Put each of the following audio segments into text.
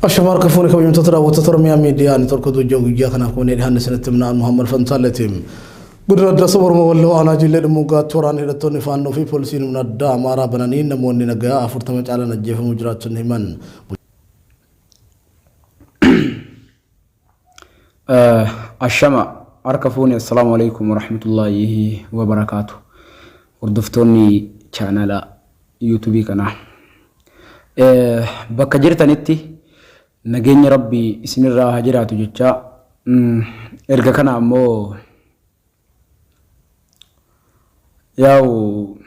Ashama harka fuune kabajamtoota daawwattoota Oromiyaa Miidiyaa Neetwoork oduu ijoo guyyaa kanaaf qabannee dhiyaanne isinitti himna Muhammad Fantaalleeti. Godina Addaa Saba Oromoo Walloo Aanaa Jiillee Dhummuuggaatti waraanni hidhattoonni Faannoo fi poolisiin humna addaa Amaaraa bananii namoonni nagayaa 40 caalan ajjeefamuu jiraattonni himan. Ashama harka fuune assalaamu alaikum warahmatullaahi wabarakaatu hordoftoonni chaanala yuutuubii kanaa bakka jirtanitti nageenya rabbii isinirraa haa jiraatu jechaa erga kana ammoo yaa'u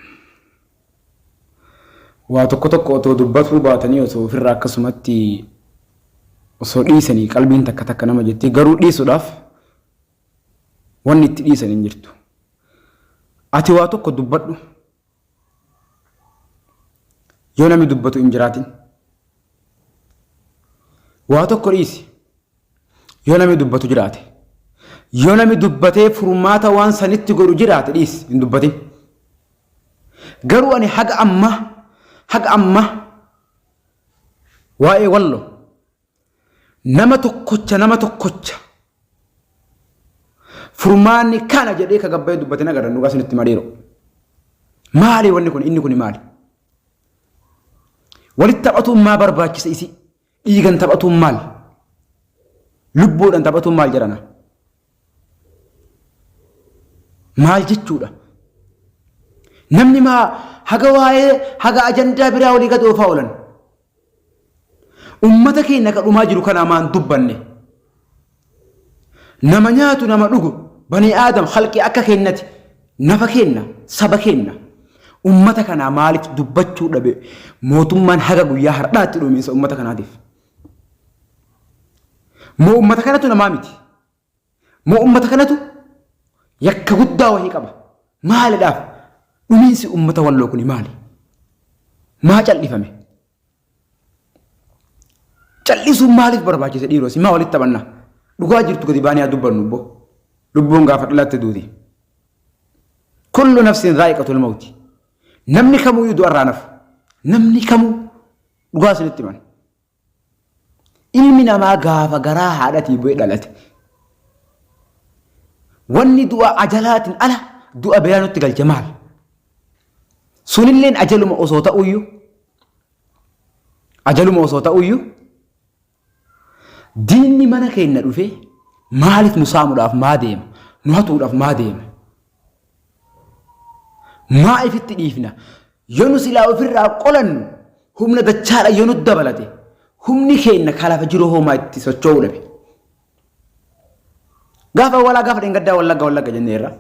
Waa tokko tokko otoo dubbatuu baatanii osoo ofirraa akkasumatti osoo dhiisanii qalbiin takka takka nama jetti garuu dhiisuudhaaf wanni itti dhiisan hin jirtu. Ati waa tokko dubbadhu yoo namni dubbatu hin jiraatin. Waa tokko dhiisi yoo namni dubbatu jiraate. Yoo namni dubbatee furmaata waan sanitti godhu jiraate dhiisi hin dubbatin. Garuu ani haga ammaa haga ammaa waa'ee wallo nama tokkocha nama tokkocha furmaanni kana jedhee ka gabbayee dubbate hin agarran dhugaa isinitti mariiro. Maali wanni kun inni kun maali? Walitti taphatuun maa barbaachisa isii? Dhiigan taphatuun maal? Lubbuudhaan taphatuun maal jedhana? Maal jechuudha? Namni maa haga waa'ee haga ajandaa biraa olii gad oofaa oolan. Ummata keenya ka dhumaa jiru kanaa maan dubbanne. Nama nyaatu nama dhugu banii aadam halqii akka keenyati nafa keenna saba keenna ummata kanaa maaliif dubbachuu dhabe mootummaan haga guyyaa har'aatti dhumiinsa ummata kanaatiif. Moo ummata kanatu namaa miti. Moo ummata kanatu yakka guddaa wahii qaba. Maalidhaaf dhumiinsi ummata walloo kuni maali? Maa cal'ifame? Cal'isuun maaliif barbaachise dhiiroo si maa walitti taphanna? Dhugaa jirtu gadi baanee haa dubbannu bbo. Lubbuun gaafa dhalatte duuti. Kullu nafsin dhaa'iqatul mawti. Namni kamuyyuu du'arraa nafu. Namni kamuu dhugaa isinitti himan. Ilmi namaa gaafa garaa haadhatii bu'ee dhalate. Wanni du'a ajalaatiin ala du'a biraa nutti galche maal? Sunilleen ajaluma osoo ta'uyyuu ajaluma osoo ta'uyyuu diinni mana keenya dhufee maaliif nu saamuudhaaf maa deema? Nu hatuudhaaf maa deema? Maa ifitti dhiifna? Yoo nu silaa ofirraa qolannu humna dachaadha yoo nu dabalate humni keenya ka lafa jiru homaa itti socho'uu dhabe. Gaafa walaa gaafa dheengaddaa wallagga wallagga jenneerra.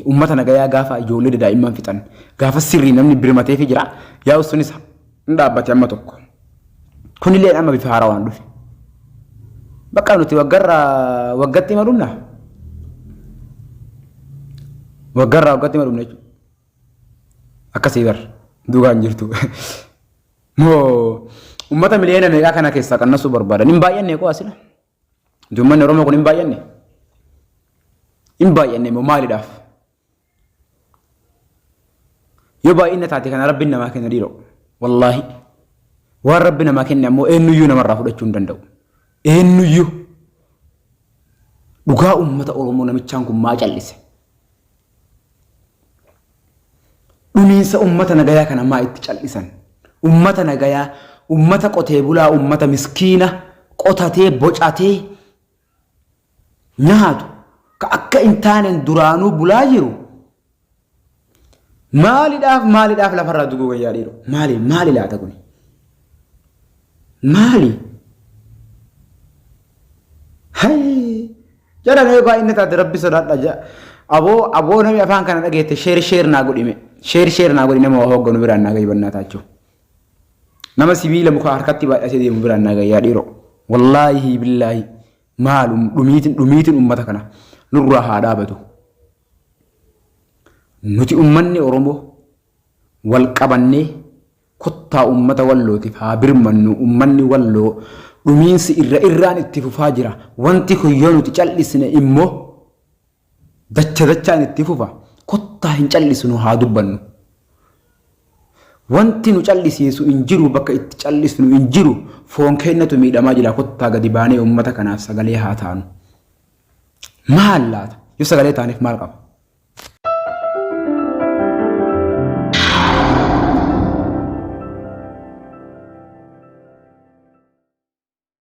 Uummata nagayaa gaafa ijoollee daa'imman fixan gaafa sirrii namni birmateefi jira yaa'u sunis hin dhaabbate amma tokko. Kunillee amma bifa haarawaan dhufe. Bakka nuti waggarraa waggatti ima dhumna. Waggarraa waggatti ima dhumna jechuudha. Akkasii bar dugaan jirtu. Moo uummata miliyoona meeqaa kana keessaa qannasuu barbaadan hin baay'anne koo asila. Uummanni Oromoo kun hin baay'anne. Hin baay'anne moo maaliidhaaf? Yoo baay'ina taate kana rabbiin namaa kenna dhiiroo. Wallaahi. Waan rabbi namaa kenne ammoo eenyuyyuu namarraa fudhachuu hin danda'u. Eenyuyyuu. Dhugaa uummata Oromoo namichaan kun maa callise? Dhumiinsa ummata nagayaa kana maa itti cal'isan? Ummata nagayaa, ummata qotee bulaa, ummata miskiina qotatee bocatee nyaatu ka akka hin taaneen duraanuu bulaa jiru maalidhaaf maalidhaaf lafarraa duguu wayyaa dhiiroo? Maali maali laata kuni? Maali? Hayii! Jara mee baay'inni taate rabbi sodaadha ja. Aboo aboo namni afaan kana dhageette sheer sheer naa godhime. Sheer sheer naa godhi nama waa hoogganu biraan naa gahi bannaa taachuu. Nama sibiila muka harkatti baadhatee deemu biraan naa gahi yaa dhiiroo. Wallaahi billaahi maalum dhumiitin dhumiitin ummata kana nurraa haa dhaabatu. Nuti ummanni Oromoo wal qabannee Kottaa ummata Wallootiif haa birmannu ummanni Walloo dhumiinsi irra irraan itti fufaa jira wanti kun yoo nuti cal'isne immoo dacha dachaan itti fufa kottaa hin cal'isnu haa dubbannu. Wanti nu cal'isiisu hin jiru bakka itti cal'isnu hin jiru Foon keenyatu miidhamaa jira, kottaa gadi baanee uummata kanaaf sagalee haa taanu. Maal laata? Yoo sagalee taaneef maal qaba?